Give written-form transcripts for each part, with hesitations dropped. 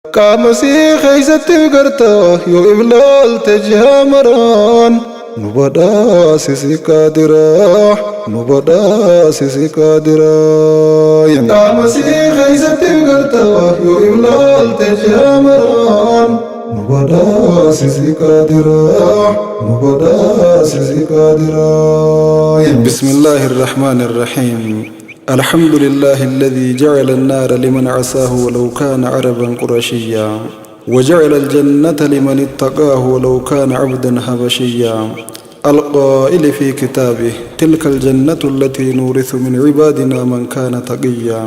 Qaama sii keeysatti garta yoo iblaalte jihaa maraan. Nu badhaasisi qaadiraa, nu badhaasisi qaadiraa. Qaama sii keeysatti garta yoo iblaalte jihaa maraan. Nu badhaasisi qaadiraa, nu badhaasisi qaadiraa. بسم الله الرحمن الرحيم. الحمد لله الذي جعل النار لمن عصاه ولو كان عربا قرشيا، وجعل الجنة لمن اتقاه ولو كان عبدا حبشيا، القائل في كتابه: تلك الجنة التي نورث من عبادنا من كان تقيا.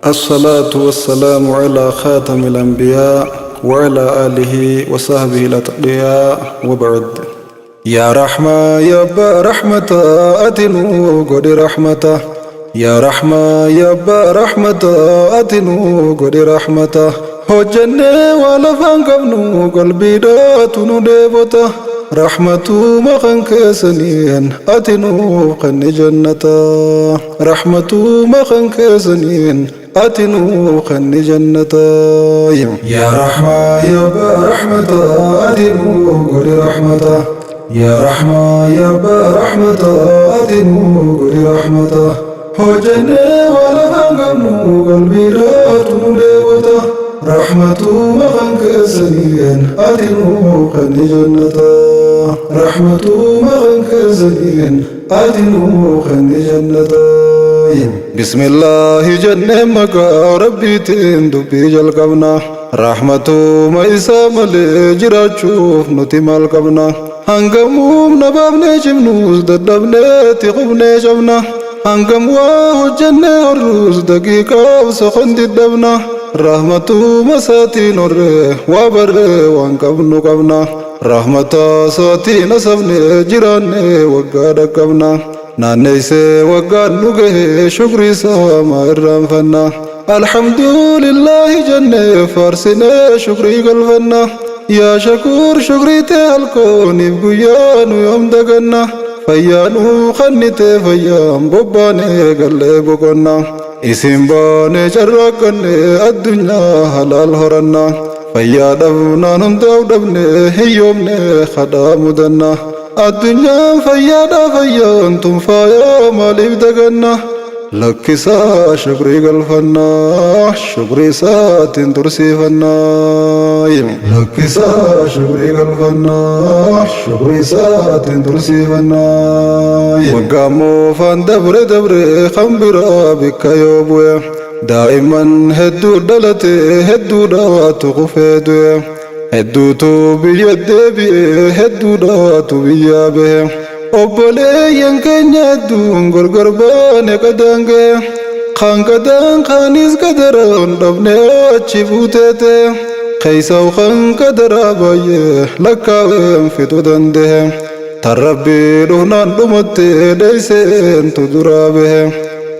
الصلاة والسلام على خاتم الأنبياء وعلى آله وصحبه الأتقياء، وبعد. يا رحمة يا أبا رحمة، ati nuu godhi رحمة. يا رحمة يا أبا رحمة، ati nuu godhi رحمة. Hojjannee waa lafaan qabnu, qalbiidhaatu nu dheebota. Rahmatuma kan keessaniin ati nuuf kenni jannata. Rahmatuma kan keessaniin ati nuuf kenni jannata. يا رحمة يا أبا رحمة، ati nuuf godhi رحمة. يا رحمة يا أبا رحمة، ati nuuf godhi رحمة. Hojjannee waa lafaan qabnu, qalbiidhaatu nu dheebota. Rahmatuma kan keessaniin ati nuuf kenni jannata. Rahmatuma kan keessaniin ati nuuf kenni jannata. Bismillaahi jennee maqaa Rabbiitiin dubbii jalqabna. Rahmatuma isaa malee jiraachuuf nuti maal qabna? Hangamuuf na baafnee cimnuus, dadhabneeti qubnee cabna. Hangam waa hojjennee horruus, daqiiqaaf soqon diddabna. Rahmatuma isaatiin horree waa barree waan qabnu qabna. Rahmata isaatiin asabne jiraanne waggaa dhaqqabna. Naanneessee waggaan nu gahe, shukrii isaa maa irraanfanna? Alhamdulillaahi jennee faarsinee shukrii galfanna. Yaa shakuur, shukrii tee halkooniif guyyaa nu yoom daganna? Fayyaa nuu kennitee, fayyaan bobbaanee gallee boqonna. Isin baanee carraaqqanne, addunyaa halaal horanna. Fayyaa dhabnaan hundaaf dhabne, hiyyoomne kadhaa mudanna. Addunyaan fayyaadha, fayyaan tun faayaa, maaliif daganna? Lakkisaa shukrii galfannaa, shukrii isaatiin tursiifannaa. Lakkisaa shukrii galfannaa, shukrii isaatiin tursiifannaa. Waggaa moofaan dabre dabre kan biraa bikka yoo bu'e, daa'imman hedduu dhalate, hedduudhaatu kufee du'e. Hedduutu biyya deebi'e, hedduudhaatu biyyaa bahe. Obboleeyyan keenya hedduun gargar baane qadaan ga'e. Kaan qadaan kaanis qadaraan dhabne achi buuteete. Keeysaw kan qadaraa baay'ee lakkaaween fixuu danda'e. Tan Rabbii dhufnaan dhumatte, dheeyseentu duraa bahe.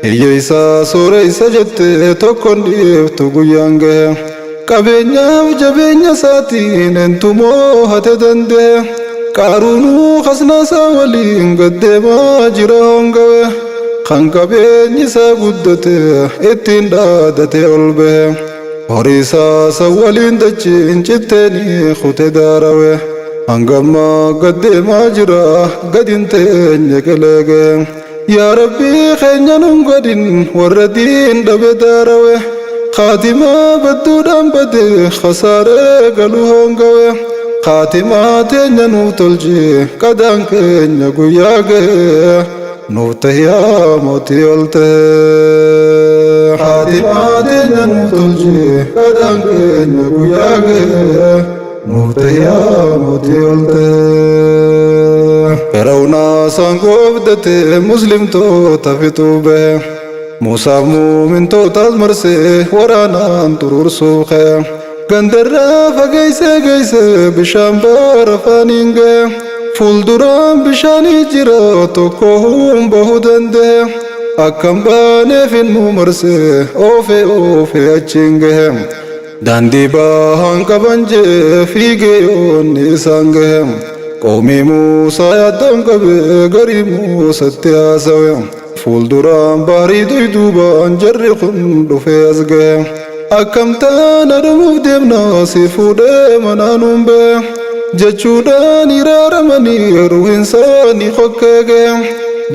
Hiyyeessaa sooreysa jette tokkon dhiiftu guyyaan gahe. Qabeenyaaf jabeenya isaatiin entumoo hate danda'e? Qaaruunuu khasnaasaa waliin gaddeemaa jira hongawe. Kan qabeenyi isaa guddate ittiin dhaadate ol bahe. Horii isaa san waliin dachiin citteenii kute daarawe. Hangammaa gaddeemaa jira, gadin teenye qilee gahe. Yaa Rabbii keenya, nun godhin warra diin dhabe daarawe. Khaatimaa badduudhaan bade, khasaaree galuu hongawe. Khaatimaa teenya nuuf tolchi, qadaan keenya guyyaa gahe. Nuuf tahiyaa mootii ol ta'e. Khaatimaa teenya nuuf tolchi, qadaan keenya guyyaa gahe. Nuuf tahiyaa mootii ol ta'e. Fir'aawnaa saangoo abdate muslimtoota fixuu bahe. Muusaaf muumintootaas marsee waraanaan xuruursuuf ka'e. Gandarraa fageessee geessee bishaan baara afaaniin ga'e. Fuulduraan bishaanii jira, tokko bahuu danda'e. Akkam baaneef inni marsee oofee oofee achiin gahe. Daandii bahaan qaban jee fiigee yoonni isaan gahe. Qoomii Muusaa yaaddaan qabee garii Muusatti haasawe. Fuulduraan baarii duyduubaan jarri kun dhufee as gahe. Akkam taana dhumuuf deemna si fuudhee manaa nuun ba'e jechuudhaan iraaramanii ruhiin isaanii hokkee gahe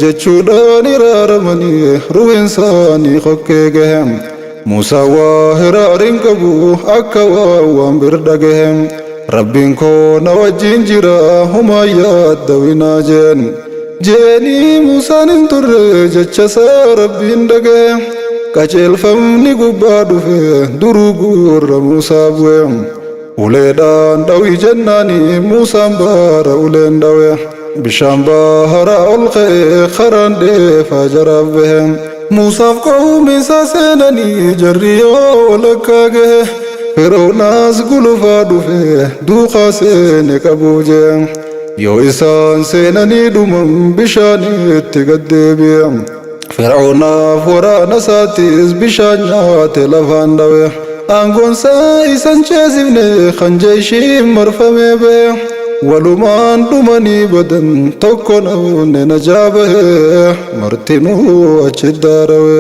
jechuudhaan iraaramanii ruhiin isaanii hokkee gahe. Musaa waa hiraariin qabu akka waa waan bir dhagahe. Rabbiin koo na wajjin jira humaa yaaddawinaa jeen. Jeenii Musaan hin turre jecha isaa Rabbiin dhagahe. Qajeelfamni gubbaa dhufe duruu gurra Musaa bu'e. Uleedhaan dhawi jennaani Musaan baara uleen dhawe. Bishaan baharaa ol ka'e karaan dheefaa jaraaf bahe. Musaaf qawmi isaa seenanii jarri yoo walakkaa gahe. Fir'aunaas gulufaa dhufe duukaa seene qabuuf jee. Yoo isaan seenanii dhuman bishaanitti gad deebi'e. Fir'aunaaf waraana isaattis bishaan nyaate lafaan dhawe. Aangoon isaa isan ceesifne kan jeeshiin marfamee ba'e. Walumaan dhumanii badan tokko namni najaa bahe martinuu achi daarawe.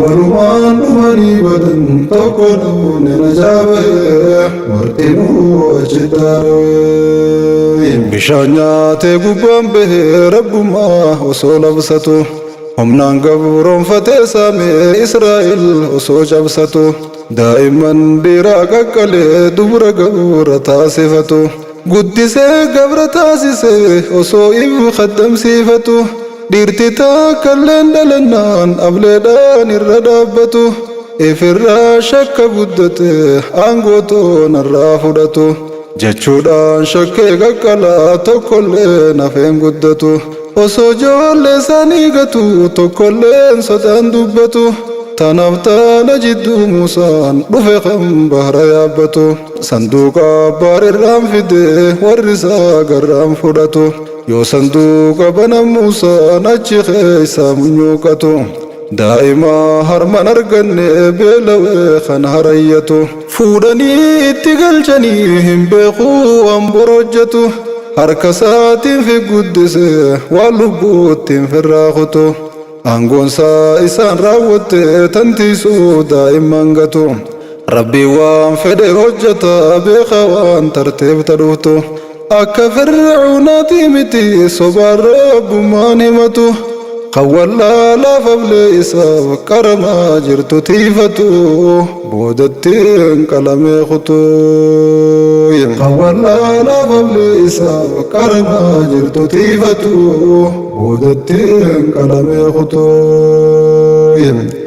Walumaan dhumanii badan tokko namni najaa bahe martinuu achi daarawe. Bishaan nyaatee gubbaan bahe rabbummaa osoo labsatu. Humnaan gabroonfatee saamee Israa'el osoo cabsatu. Daa'imman dhiiraa qaqqalee dubra gabra taasifatu. Guddisee gabra taasisee osoo if khaddamsiifatu. Dhiirti takkalleen dhalannaan ableedhaan irra dhaabbatu. Ifirraa shakka guddate aangoo toonarraa fudhatu. Jechuudhaan shakkee qaqqalaa tokkollee nafeen guddatu. Osoo ijoollee isaanii gatu tokkolleen sodaan dubbatu. Tanaaf taana jidduu Musaan dhufe kan bahra yaabbatu. Sanduuqa abbaar irraan fide warri isaa garraan fudhatu. Yoo sanduuqa banan Musaan achi keessaa munyuuqatu. Daa'ima harman arganne beelawee kan harayyatu. Fuudhanii itti galchanii hin beekuu waan bor hojjetu. Harka isaatiin fi guddise waan lubbuuttiin firraa kutu. Aangoonsaa isaan raawwatte tantiisuu daa'imman gatu. Rabbi waan fedhe hojjeta beeka waan tartiibta dhuftu. Akka fir'aunaati miti sobaan rabbummaan himatu. Kan wallaalaaf ablee isaaf qaramaa jirtu tiifatu. Boodatti qalamee kutu. Kan wallaalaaf ablee isaaf qaramaa jirtu tiifatu. Boodatti qalamee kutu.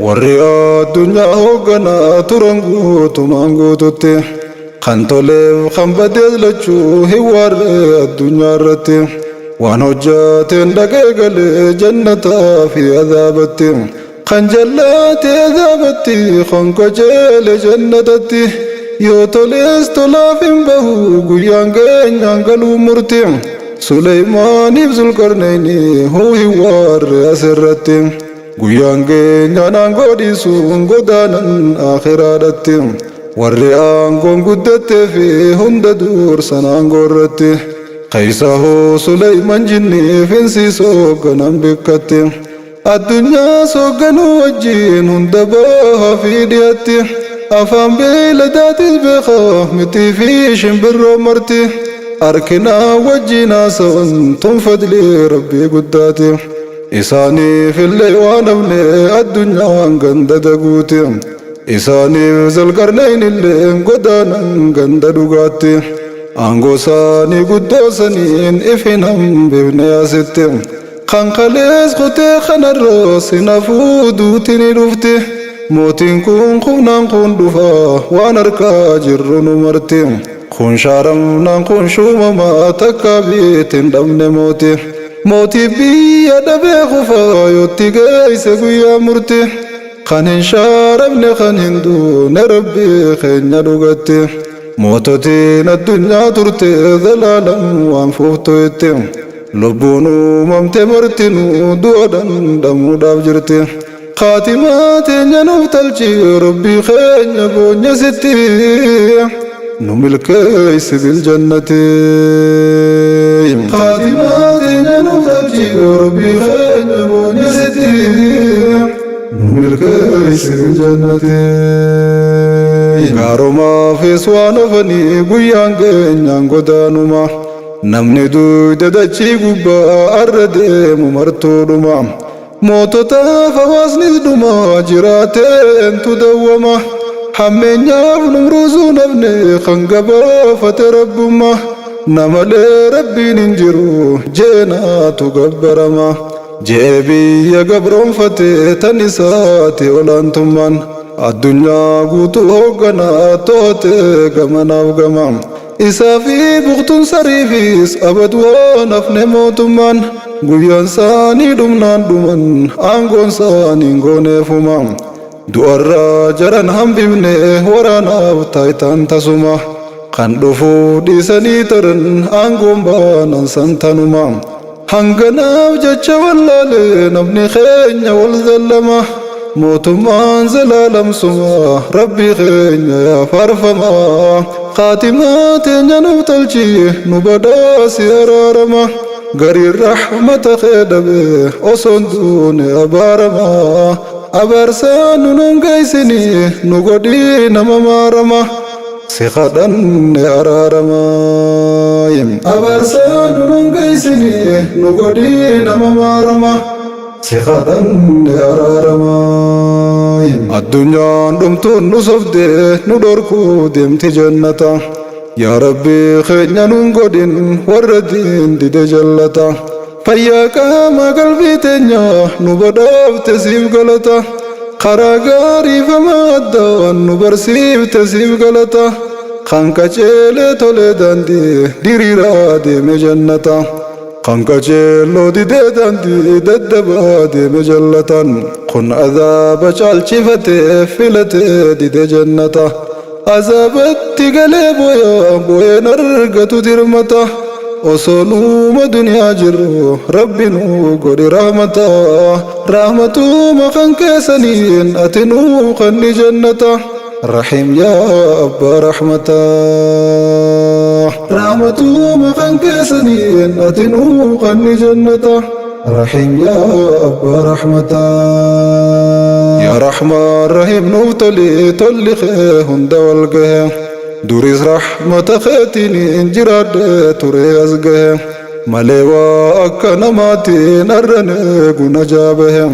Warri addunyaa hoogganaa turan guutumaan guututti. Kan toleef kan badees lachuu hin waarre addunyaa irratti. Waan hojjateen dhaqee galee jannataa fi azaabatti. Kan jallaate azaabatti kan qajeele jannatatti. Yoo tolees tolaaf hin bahu guyyaan geenyaan galuu murti. Suleymaaniif Zulqarneyni huu hin waarre asirratti. Guyyaan geenyaan aangoo dhiisuun godaanan akhiraadhatti. Warri aangoon guddattee fi hunda dursan aangoo irratti. Keessahoo Suleyman jinniif insiis hoogganan bikkatti. Addunyaa soogganuu wajjin hunda bahaa fi dhiyatti. Afaan beeyladaatis beekaa mitii fi shimbirroo marti. Arkinaa wajjin haasa'uun tun fadlii rabbii guddaati. Isaaniif illee waan hafne addunyaan ganda daguuti. Isaaniif Zulqarnayn illee godaanan ganda dhugaatti. Aangoo isaanii guddoo saniin if hin hambifne asitti. Kan kalees kutee kanarra sinafuu duuti ni dhufti. Mootiin kun humnaan kun dhufa waan harkaa jirru nu marti. Kun shaaramnaan kun shuumamaa takka biitiin dhabne mooti. Mootii biyya dhabee kufaa yootti geesse guyyaa murti. Kan hin shaaramne kan hin duune rabbii keenya dhugatti. Moototiin addunyaa turte zalaalam waan fuuftu itti. Lubbuun uumamte martinuu du'a dhandhamuudhaaf jirti. Kaatimaa teenya nuuf talchi rabbii keenya boonya sitti. Nu milkeessi biljannati. Kaatimaa teenya nuuf talchi rabbii keenya boonya sitti. Nu Milkeessi jannatiin. Gaarumaafis waan hafanii guyyaan keenyaan godaanuma. Namni duyda dachii gubbaa arra deemu martuudhuma. Moototaaf hawaasnis dhuma jiraateentu dawwama. Hammeenyaaf numruusuu nafne kan gabaafate rabbumma. Namalee rabbiin hin jiru jeenaatu gabbarama. Je'ee biyya gabroonfate tan isaati olaantummaan. Addunyaa guutuu hoogganaa to'ate gamanaaf gama. Isaa fi buktuun sariifis abad waan hafne mootummaan. Guyyaan isaanii dhumnaan dhuman aangoon isaanii hin gooneefuma. Du'arraa jaran hambifne waraanaaf taayitaan tasuma. Kan dhufuu dhiisanii taran aangoon baanan san tanuma. Hanganaaf jecha wallaale namni keenya wal zallama. Mootummaan zalaalamsuma rabbi keenya yaa faarfama. Khaatimaa teenya nuuf tolchi nu badhaasi araarama. Gariin rahmata kee dhabe osoon duune abaarama. Abaarsaa nu nun geessini nu godhii nama maarama. Si kadhanne araarama. Abaarsaa nu nun geessini nu godhii nama maarama. Si kadhanne araarama. Addunyaan dhumtuun nu sobdee nu dhorkuu deemti jannata. Yaa Rabbi keenya nun godhin warra diin dide jallata. Fayyaa qaama qalbii teenya nu badhaafte siif galata. Karaa gaarii fama addaan nu barsiifte siif galata. Kan qaceelee tolee daandii diriiraa deeme jannata. Kan qaceelloo didee daandii daddabaa deeme jallatan. Kun azaaba caalchifatee filatee dide jannata. Azaabatti galee booya booyeen argatu dirmata. Osoo nuuma duniyaa jirru rabbi nuu godhi rahmata. Rahmatuma kan keessaniin ati nuu kanni jannata. Rahiim yaa abbaa rahmata. Rahmatuma kan keessaniin ati nuu kanni jannata. Rahiim yaa abbaa rahmata. Yaa Rahmaan Rahiim nuuf toli tolli kee hunda wal gahe. Duris rahmata keetiin jiraadhe ture as gahe. Malee waa akka namaatiin arran eegu na jaabahe.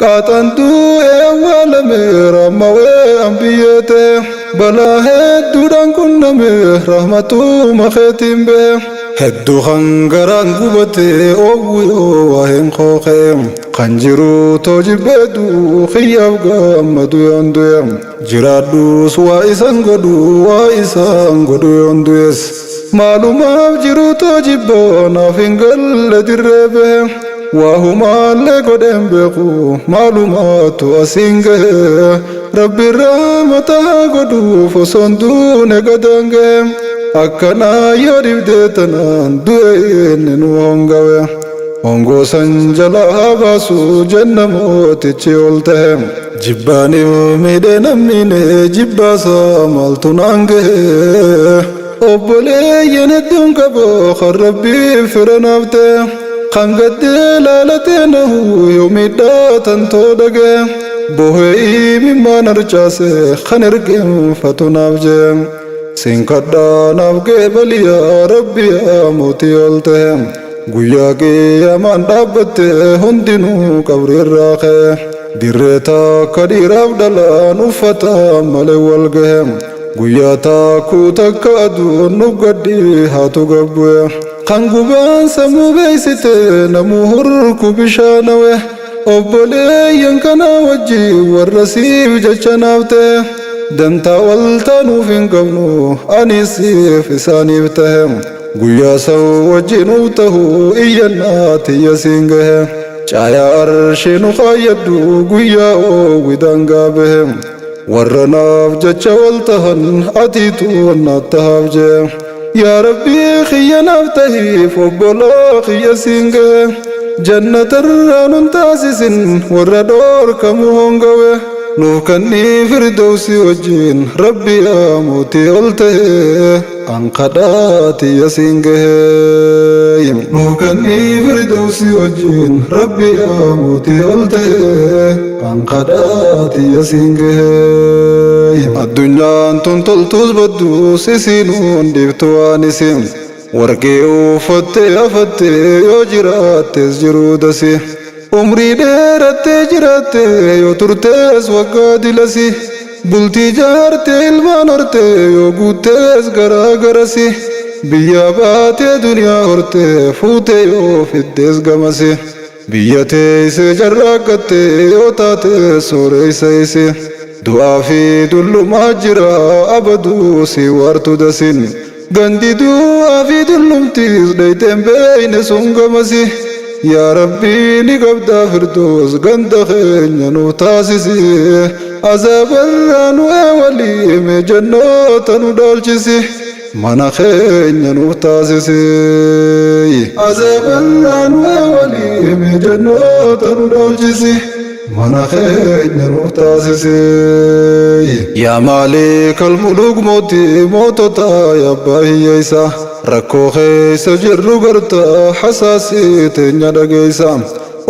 Qaaxaan du'ee awwaalame rammawee an biyyee ta'e. Balaa hedduudhaan qunname rahmatuma keetiin bahe. Hedduu kan garaan gubate oowwu yoo waa hin kooqe. Kan jiru too jibbee du'u kiyyaaf gammadu yoon du'e. Jiraadhus waa isan godhu waa isaan godhu yoon du'es. Maalumaaf jiru too jibboo naaf hin galle dirree bahe. Waa humaallee godheen beeku maalumaatu asiin gahe. Rabbi rahmata haa godhuuf osoon duune gadaan gahe. Akkanaa yoo dhibdee tanaan du'e inni nu hongawe. Hongoo san jalaa haa baasu jenna mootichi ol tahe. Jibbaaniif miidhee nammiine jibbaasaa maaltu naan gahe. Obboleeyyan hedduun qaba kan rabbiif fira naaf ta'e. Kan gaddee laalatee nahu yoo miidhaa tantoo dhagaye. Bohee imimmaan harcaase kan ergeenfatu naaf jee. Siin kadhaa naaf qeebali yaa rabbi yaa mootii ol ta'e. Guyyaa qiyaamaan dhaabbatte hundinuu qabri irraa ka'e. Dirree takka dhiiraaf dhalaan uffata malee wal gahe. Guyyaa takkuu takka aduun nu gaddi haatu gabbu'e. Kan gubaan sammuu beeksite namuu hurku bishaanawe. Obboleeyyan kana wajjin warra siif jecha naaf ta'e. Dantaa wal taanuuf hin qabnu ani siif isaaniif tahe. Guyyaa san wajjin nuuf tahu iyyannaa tiyya siin gahe. Caayaa arshii nu kaayyadhu guyyaa oowwi daangaa bahe. Warra naaf jecha wal tahan atiitu naaf tahaaf jee. Yaa Rabbii kiyya naaf tahiif obbolaa kiyya siin gahe. Jannatarraa nun taasisin warra dhoorkamu hongawe. Nuuf kannii firdawsii wajjin Rabbi yaa mootii ol ta'e an kadhaa tiyya siin gahee. Nuuf kannii firdawsii wajjin Rabbi yaa mootii ol ta'e an kadhaa tiyya siin gahee. Addunyaan tun toltuus badduus isiinuun dhiiftu waan isin warqii uffattee hafattee yoo jiraattees jiruu dasi. Umrii dheerattee jiraattee yoo turtees waggaa dilasi. Bultii jaartee ilmaan hortee yoo guuttees garaa garasi. Biyya baatee duniyaa hortee fuutee yoo fiddees gamasi. Biyya teessee carraaqqattee yoo taate sooreysa isi. Du'aa fi dullumaa jira abaduu si waartu dasin. Gandi du'aa fi dullumtiis dheyteen beeyne sun gamasi. Yaa Rabbii ni qabdaa firdoos ganda keenya nuuf taasisi. Azaabarraa nu eewalii mee jannoota nu dhaalchisi. Mana keenya nuuf taasisi. Azaabarraa nu eewalii mee jannoota nu dhaalchisi. Mana keenya nuuf taasisi. Yaa maalikal muluk mootii mootota abbaa hiyyeessa. Rakkoo keessa jirru garta hasaasii teenya dhageessa.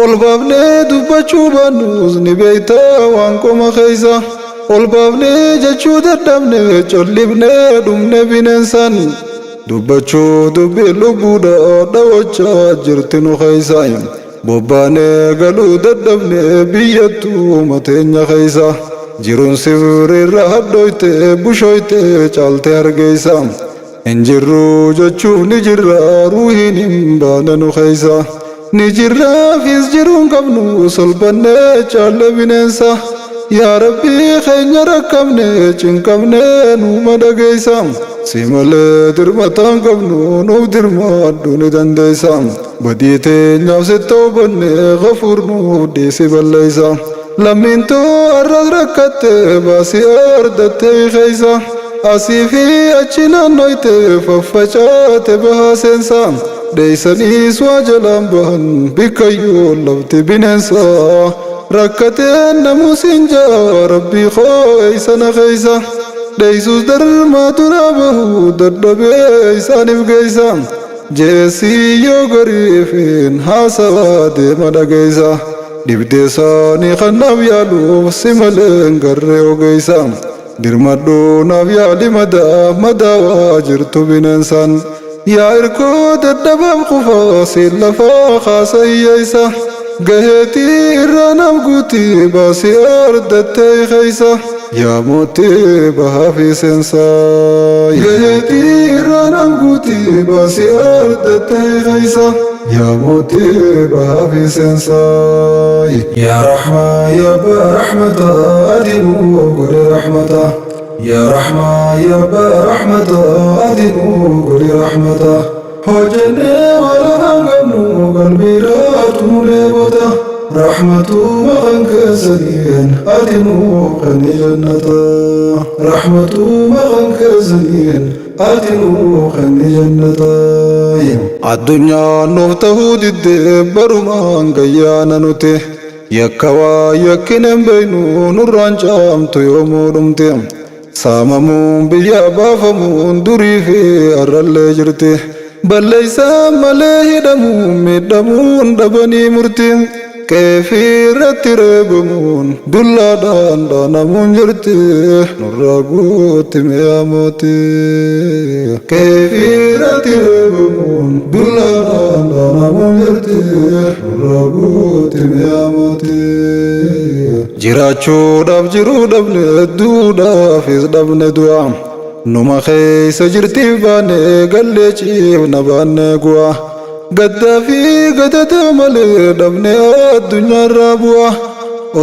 Ol baafnee dubbachuu baannus ni beekta waan qoma keessa. Ol baafnee jechuu dadhabne collifnee dhumne bineensan. Dubbachuu dubbii lubbuudha dhawachaa jirti nu keessa. Bobbaanee galuu dadhabne biyyattuu mateenya keessa. Jiruun sirriirra hadhooyte bushoyte caalte hargeysa. Hin jirru jechuuf ni jirra ruuhiin hin baane nu keessa. Ni jirraafis jiruun qabnu solbannee caalle bineensa. Yaa Rabbii keenya rakkabne cinqabne nuuma dhageessa. Si malee dirmataan qabnu nuuf dirmaadhu ni dandeessa. Badii teenyaaf sitti hubanne ghafuur nuuf dhiisi balleessa. Lammiintoo har'as rakkatte baasii ardattee keessa. Asii fi achi naannoyte faffacaate bahaa seensa. Dheeysaniis waa jalaan bahan bikkayyuu lafti bineensa. Rakkateen namus hin jaa rabbii koo eeysana keeysa. Dheeysus darmaa duraa bahu dadhabee isaaniif geeysa. Jeesii yoo gariifin haasawaa deema dhageeysa. Dhibdee isaanii kan naaf yaaluuf si malee hin garree ogeeysa. Dirmadhuu naaf yaali madaa madaawaa jirtu bineensan. Yaa irkoo dadhabaaf qufaa siin lafaa kaasa hiyyeessa. Gaheetii irraa naaf guutii baasii ardattee keeysa. Yaa mootii bahaa fi seensaa. Gaheetii irraa naaf guutii baasii ardattee keeysa. Yaa mootii bahaa fi seensaa. Yaa Rahmaa yaa abbaa rahmata ati nuu godhe rahmata. Yaa Rahmaa yaa abbaa rahmata ati nuu godhe rahmata. Hojjennee waan afaan qabnu qalbiidhaatu nu dheebota. Rahmatuma kan keessaniin ati nuu kenni jannata. Rahmatuma kan keessaniin ati nuu kenni jannata. Addunyaan nuuf tahuu diddee barumaan gayyaana nuti. Yakka waa yakkinen hin beeknu nurraan caamtu yoomuu dhumte. Saamamuun biyya baafamuun durii fi har'allee jirti. Balleessaa malee hidhamuun miidhamuun dhabanii murti. Qeefii irratti reebamuun dullaadhaan dhaanamuun jirti. Nurraa guutti mi'a mootii. Qeefii irratti reebamuun dullaadhaan dhaanamuun jirti. Nurraa guutti mi'a mootii. Jiraachuudhaaf jiruu dhabne duudhaafis dhabne du'a. Numa keessa jirtiif baane gallee ciifna baanne gu'a. Gaddaa fi gadada malee dhabne addunyaarraa bu'a.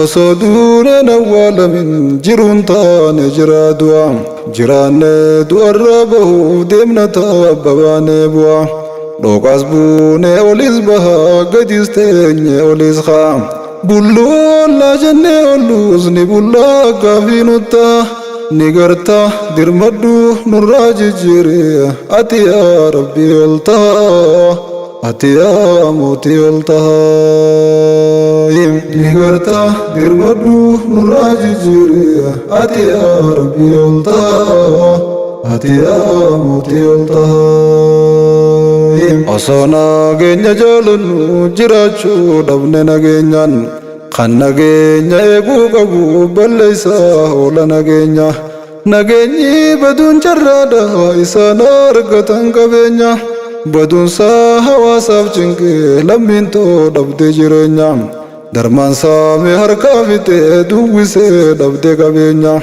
Osoo duuneen awwaalamin jiruun taane jira du'a. Jiraanne du'arraa bahuuf deemna taabba baanee bu'a. Dhooqas buunee olis bahaa gadis teenye olis kaa. Bulluu ollaa jennee olluus ni bullaa gaafii nutta. Ni garta dirmadhu nurraa jijjiiri ati yaa rabbii ol ta'a. Ati yaa mootii ol tahaa. Ni garta dirmadhu nurraa jijjiiri. Ati yaa Rabbii ol tahaa. Ati yaa mootii ol tahaa. Osoo nageenya jaalannu jiraachuu dhabne nageenyaan. Kan nageenya eeguu qabu balleessaa oola nageenya. Nageenyi baduun carraadha isaan argatan qabeenya. Baduunsaa hawaasaaf cinqee lammiin too dhabde jireenya. Darmaan saame harkaa fixee duwwisee dhabde qabeenya.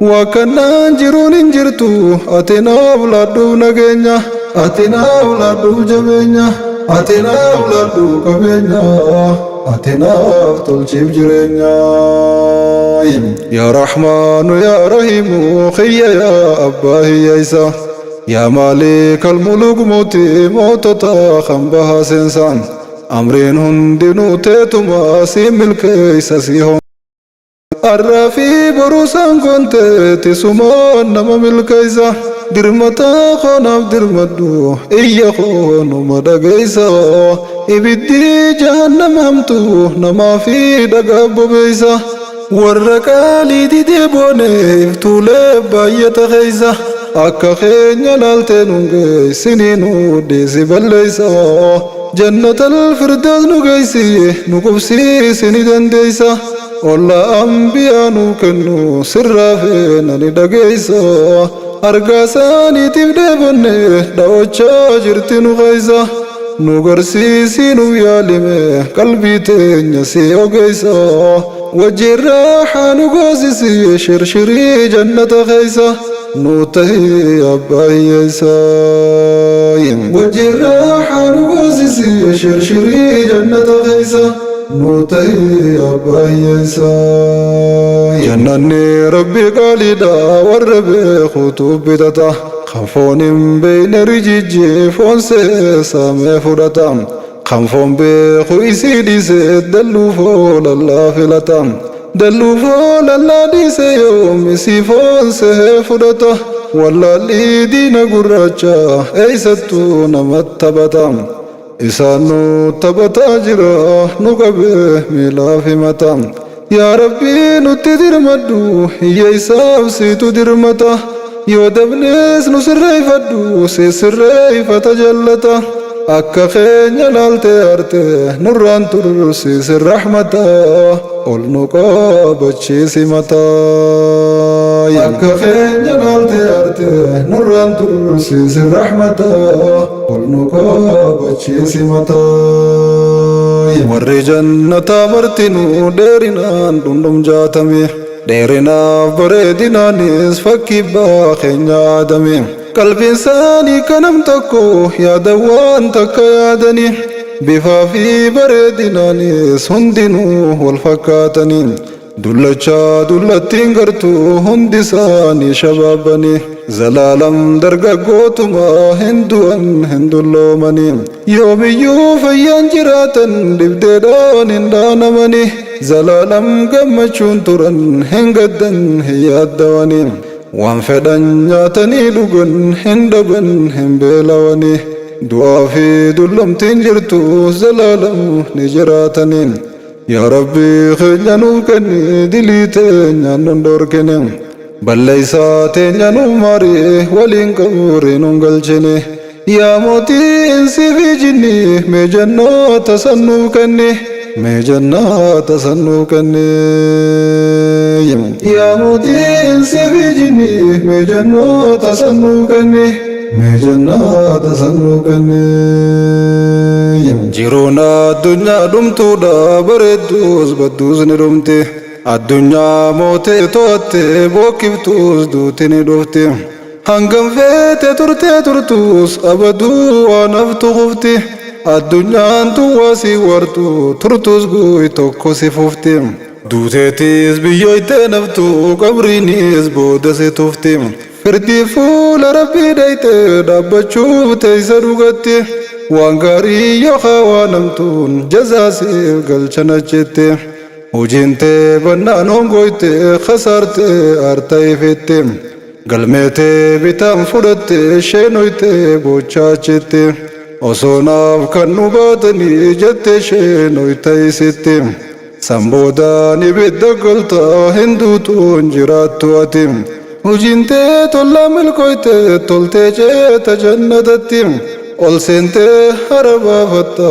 Waakkannaan jiruun hin jirtu ati naaf laadhuuf nageenya. Ati naaf laadhuuf jabeenya. Ati naaf laadhuu qabeenya. Ati naaf tolchiif jireenya. Yaa Rahmaanu yaa Rahiimu kiyya yaa Abbaa hiyyeessa. Yaa Maalikal muluk mootii mootota kan bahaa seensa. Amriin hundinuu teetuma si milkeessa si hon. Arraa fi boruu sangoon teeti sumaan nama milkeessa. Dirmataa koo naaf dirmadhu iyya koo numa dhageessa. Ibiddi jahannam hamtu namaa fi dhagaa bobeessa. Warra qaalii didee boone iftuulee baay'ata keessa. Akka keenya laaltee nun geessinii nu dhiisi balleessa. Jannatal firdaus nu geessi nu qubsiisi ni dandeessa. Olla ambiyaa nu kennu sirraa feena ni dhageessa. Argaa isaaniitiif dheebonne dhawachaa jirti nu keessa. Nu garsiisi nu yaalime qalbii teenya si ogeessa. Wajjin raaxaa nu goosisi shirshirii jannata keessa. Nu tahi abbaa hiyyeessa. Wajjin raaxaa nu goosisi shirshirii jannata keessa. Nu tahi abbaa hiyyeessa. Jannanni rabbi qaaliidha warra beekutu bitata. Kan foon hin beekne rijijji foon seesamee fudhata. Kan foon beeku isii dhiise dalluu foolallaa filata. Dalluu foolallaa dhiise yoom isii foon sehee fudhata. Wallaalli diina gurraacha eessattuu namatti taphata. Isaan nu taphataa jira nu qabee miilaaf himata. Yaa Rabbii nutti dirmadhu hiyyeessaaf siitu dirmata. Yoo dabnees nu sirreeffadhu si sirreeffata jallata. Akka keenya laaltee arte nurraan tursiisi rahmata. Ol nu qabachiisi mataa. Akka keenya laaltee arte nurraan tursiisi rahmata. Ol nu qabachiisi mataa. Warri jannataa martinuu dheerinaan dhundhum jaatame. Dheerinaaf bareedinaanis fakkii baa keenya aadame. Qalbiin isaanii kanam tokko yaada waan takka yaadani. Bifaa fi bareedinaanis hundinuu wal fakkaatani. Dullachaa dullattiin gartuu hundi isaanii shabaabani. Zalaalam dargaggootuma hin du'an hin dulloomani. Yoomiyyuu fayyaan jiraatan dhibdeedhaan hin dhaanamani. Zalaalam gammachuun turan hin gaddan hin yaaddawani. Waan fedhan nyaatanii dhugan hin dhaban hin beelawani. Du'aa fi dullomtiin jirtu zalaalam ni jiraatani. Yaa Rabbii keenya nuuf kenni dilii teenyaan nun dhorkine. Balleessaa teenya nuuf maari waliin qabrii nun galchine. Yaa mootii insii fi jinni mee jannaata san nuuf kenni. Mee jannaata san nuuf kenni. Yaa mootii insii fi jinni mee jannaata san nuuf kenni. Mee jannaata san nuuf kenni. Jiruun addunyaa dhumtuudha bareedduus badduus ni dhumti. Addunyaa mootee to'atte bookkiftuus duuti ni dhufti. Hangam feete turtee turtuus abaduu waan haftu kufti. Addunyaan duwwaa si wartu turtuus guy tokko si fufti. Duuteetis biyyoytee naftu qabriinis booda si tufti. Firdii fuula rabbii dhayxe dhaabbachuuf teessa dhugatti. Waan gaarii yookaan waan hamtuun jazaa siif galchan achitti. Hojiin tee bannaan hongoyte kasaarte aarta ifitti. Galmee tee bitaan fudhatte sheenoyte boochaa achitti. Osoo naaf kan nu baatanii jette isheen hoyta isitti. San boodaan ibidda galta hin duutuun jiraattu ati. Hojiin tee tollaa milkoyte toltee ceeta jannatatti. Ol seentee hara baafatta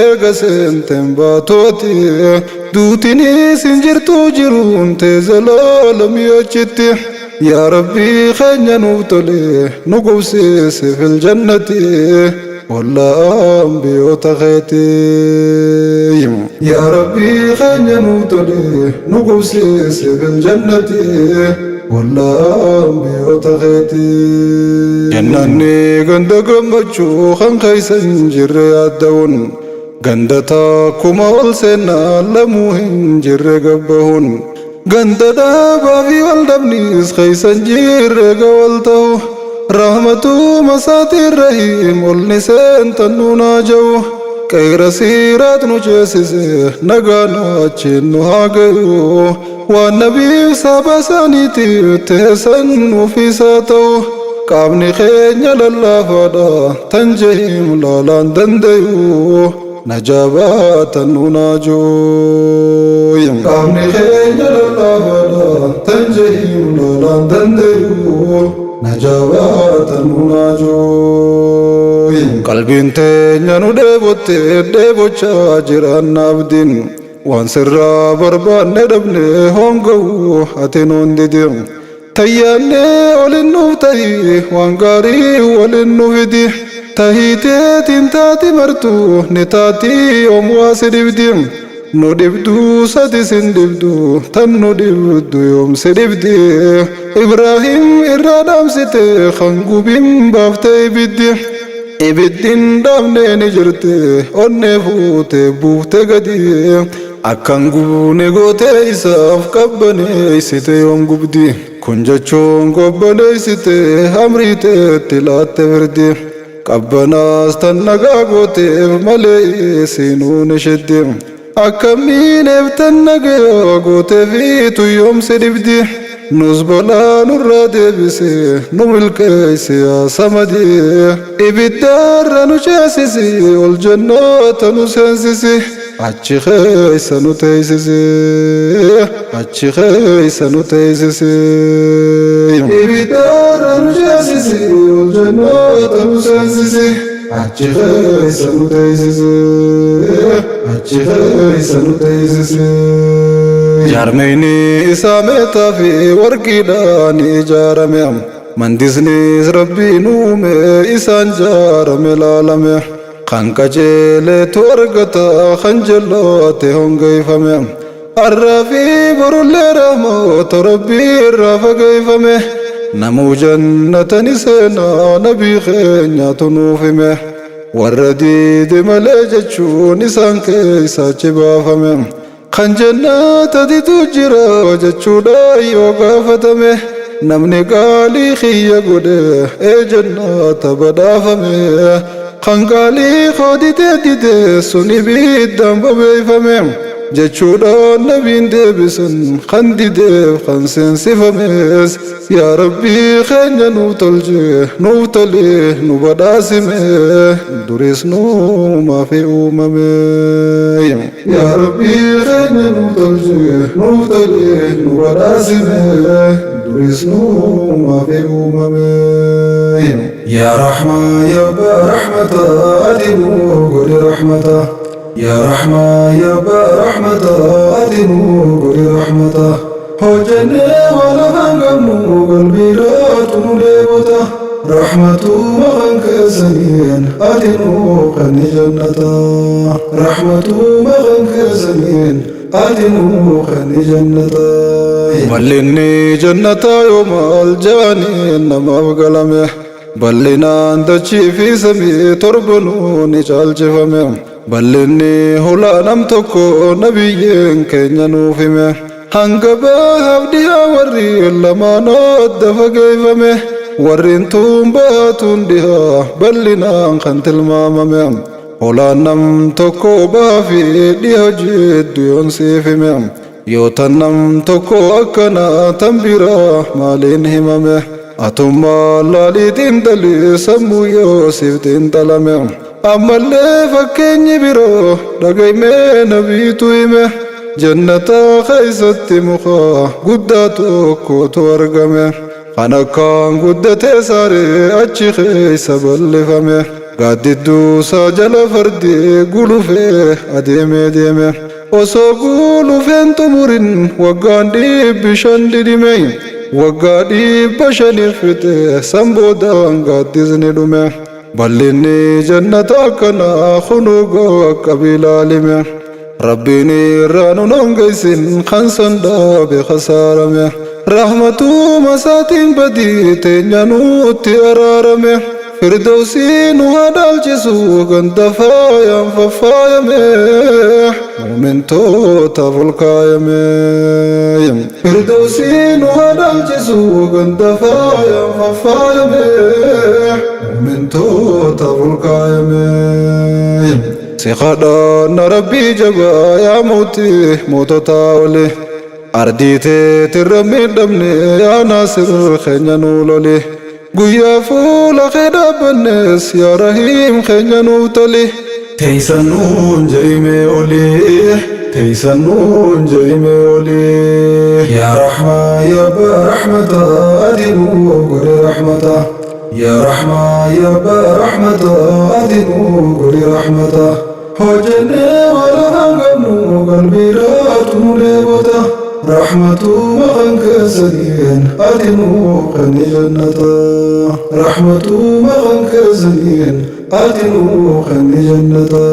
eega seenteen baatu ati. Duutinis hin jirtu jiruun tee zalaalamii achitti. Yaa Rabbii keenya nuuf tole nu qubsiisi fil jannati. Ollaa ambiyoota keetii. Yaa Rabbii keenya nuuf tole nu qubsiisi fil jannati. Ollaa ambiyoota keetii. Jannanni ganda gammachuu kan keessa hin jirre yaadda'uun. Ganda takkuma ol seennaa lamuu hin jirre gabbahuun. Ganda dhaabaa fi wal dhabnis keessa hin jirre gawal ta'u. Rahmatuma isaatiin rahiim ol ni seentan nuunaa ja'u. Qeera siiraat nu ceesise nagaan achiin nu haa gayu. Waan nabiif saba isaaniitiif teessan nuufisaa ta'u. Qaamni keenya lallaafaadha tan jahiim laalaan dandayu. Najaa baatan nuunaa jooyim. Qaamni keenya lallaafaadha tan jahiim laalaan dandayu. Najaa baatan nuunaa jooyim. Qalbiin teenya nu dheebotte dheebochaa jiraan abdiin. Waan sirraa barbaanne dhabne honga'u ati nuun didim. Tayyaannee olin nuuf tahi waan gaarii waliin nu fidi. Tahiiteetiin taati martu ni taati yoom waa si dhibdi. Nu dhibduu sadi sin dhibdu tan nu dhibdu yoom si dhibdi. Ibraahim irraa dhaamsite kan gubin baaftee ibiddi. Ibiddin dhaabnee ni jirti onnee fuute buufte gadi. Akkan gubne gootee isaaf qabbaneessite yoom gubdi. Kun jechuun gobbaneessite amriiteetti laatte firdi. Qabbanaas tan nagaa gooteef malee siinuu ni shiddi. Akkamiineef tan nagaya gootee fi tuyyoom si dhibdi. Nus balaa nurraa deebise nu milkeessi yaa samadi. Ibiddaarra nu ceesisi ol jannaata nu seensisi. Achi keessa nu teessisi. Achi keessa nu teessisi. Ibiddaarra nu ceesisi ol jannaata nu seensisi. Achi keessa nu teessisi. Achi keessa nu teessisi. Jaarmeyni isaa meetaa fi warqiidhaan ijaarame. Mandisnis rabbiin uume isaan jaarame laalame. Kan qajeeleetu argata kan jal'aate hongeeffame. Arraa fi borullee rahmata rabbii irraa fageeffame. Namuu jannata ni seenaa nabii keenyaatu nuuf hime. Warra diide malee jechuun isaan keessa achi baafame. Kan jannata didu jira jechuudha yoo gaafatame. Namni qaalii kiyya godhe ee jannata badhaafame. Kan qaalii koo didee dide sun ibiddaan bobeeffame. Jechuudhaan nabiin deebisan kan dideef kan seensifames. Yaa Rabbii keenya nuuf tolche nuuf tole nu badhaasime duris nuumaa fi uumame. Yaa Rabbii keenya nuuf tolche nuuf tole nu badhaasime duris nuumaa fi uumame. Yaa Rahmaa yaa Abbaa Rahmata ati nuu godhi rahmata. Yaa Rahmaa yaa Abbaa Rahmata ati nuu godhi rahmata. Hojjennee waan afaan qabnu qalbiidhaatu nu dheebota. Rahmatuma kan keessaniin ati nuu kenni jannata. Rahmatuma kan keessaniin ati nuu kenni jannata. Bal'inni jannataa yoo maal jaaniin namaaf galame. Bal'inaan dachii fi samii torbanuu ni caalchifame. Bal'inni hulaa nam tokko nabiyyeen keenya nuuf hime. Hanga bahaaf dhihaa warri lamaan adda fageeffame. Warreen tuun baatuun dhihaa bal'inaan kan tilmaamame. Hulaan nam tokko bahaa fi dhiha jiddu yoon siif hime. Yoo tan nam tokko akkana tan biraa maaliin himame. Atummaa laalii xiinxalii sammuu yoo siif xiinxalame. Ammallee fakkeenyi biroo dhagaymee nabiitu hime. Jannata keeysatti muka guddaa tokkotu argame. Kan akkaan guddatee saaree achi keeysa bal'ifame. Gaaddidduusaa jala fardi gulufee adeemee deeme. Osoo gulufeen xumurin waggaan 500 dhidhime. Waggaa 500 fixe san boodaan gaaddisni dhume. Bal'inni jannata akkanaa kunuu qabiilaalime. Rabbiin irraa nun hongeessin kan san dhaabe khasaarame. Rahmatuma isaatiin badii teenya nutti araarame. Firdawsii nu haa dhaalchisu ganda faayaan faffaayame. Mu'mintootaaf ol kaayame. Firdawsii nu haa dhaalchisu ganda faayaan faffaayame. Mu'mintootaaf ol kaayame. Si kadhanna Rabbii jabaa yaa mootii moototaa oli. Ardii teetirra miidhamne yaa Naasir keenya nuu loli. Guyyaa fuula kee dhaabbannes yaa Rahiim keenya nuuf toli. Teeysan nuun je'imee oli. Teeysan nuun je'imee oli. Yaa Rahmaa yaa abbaa rahmataa ati nuu godhi rahmata. Yaa Rahmaa yaa abbaa rahmataa ati nuu godhi rahmata. Hojjennee waan afaan qabnu qalbiidhaatu nu dheebota. Rahmatuma kan keessaniin ati nuu kenni jannata. Rahmatuma kan keessaniin ati nuu kenni jannata.